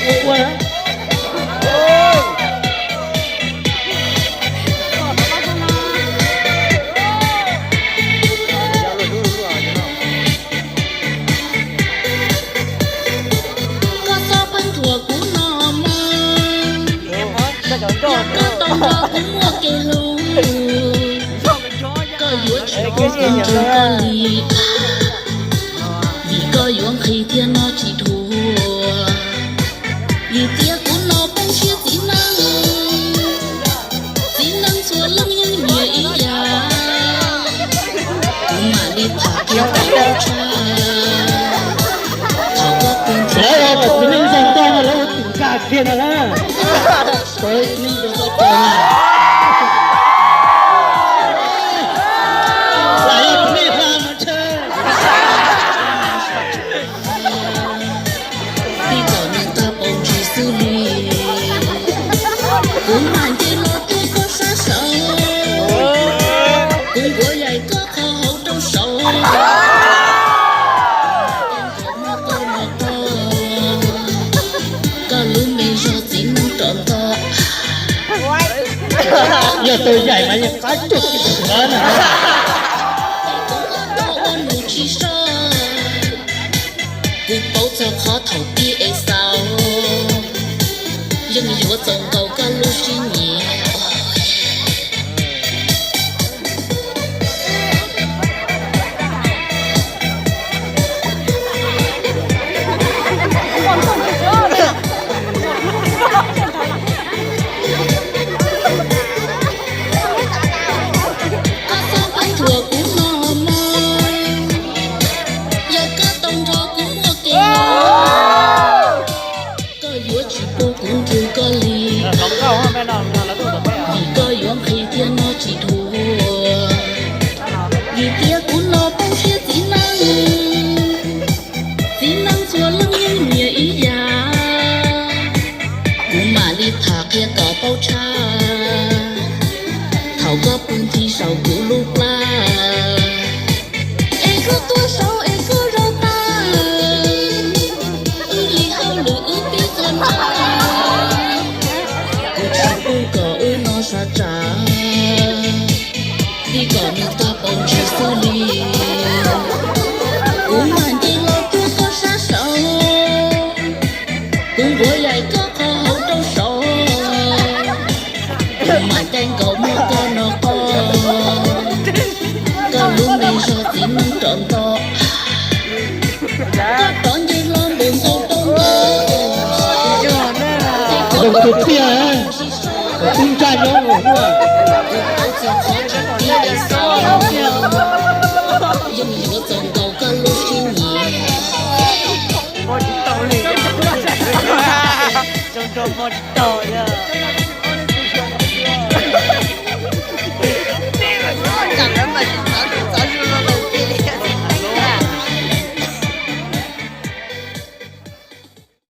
Ua, koj txhob pheej thuam kuv no mog, yog koj tau nrog kuv muaj kev hlub, koj yuav tsis pub kuv nrug koj li, vim koj yuav nqhis thiab no tsis dhuav. Vim tias kuv no poob siab txiv neej, txiv neej txhua leej yeej nyiam ib yam, kuv mam li tham qhia kom tau tshaj. Thaum koj pw nthi, lawv ua txiv neej zoo nkauj no lawv ua tim nkag kiag no na. Txiv neej zoo nkauj kawg na. Lam yog txiv neej hla mas ntshe. Tij kom nws tag paus ntsis xwb li, kuv mam nce los tuaj koj sab saud, kuv nquav yaim koj qhov hauv rau saud. Koj lub me zog txiv neej rov nto, yog tus yaim mas yeej qab cuag tib tug na. Kuv ua nus tsis soj, kuv paub txog qhov thaum pib es xaus, yeej yuav txaus nkaus koj lub siab nyiam. Koj txhob pheej thuam kuv no mog, yog koj tau nrog kuv muaj kev hlub, koj yuav tsis pub kuv nrug koj li, vim koj yuav nqhis thiab no tsis dhuav. Vim tias kuv no poob siab txiv neej, txiv neej txhua leej yeej nyiam ib yam, kuv mam li tham qhia kom paub tshaj. Thaum koj pw nthi saum kuv lub plab, es koj tuaj saud es koj zaum tag, wb li hauj lwm wb pib txog nrad, kuv tsis pub kom wb no sab tsam, tij kom nws tag paus ntsis xwb li, kuv mam nce los tuaj koj sab saud, kuv nquav yaim koj qhov hauv rau saud. Kuv mam caij nkaus muab koj no qoj, koj lub me zog txiv neej rov nto, koj rov nce hlo npaum ntxaus rau ntawd. Zoo tus tiag, tub ntsaj nyob ua, yeej yuav txaus nkaus koj lub siab nyiam. Zoo nraug pog tsis tau li.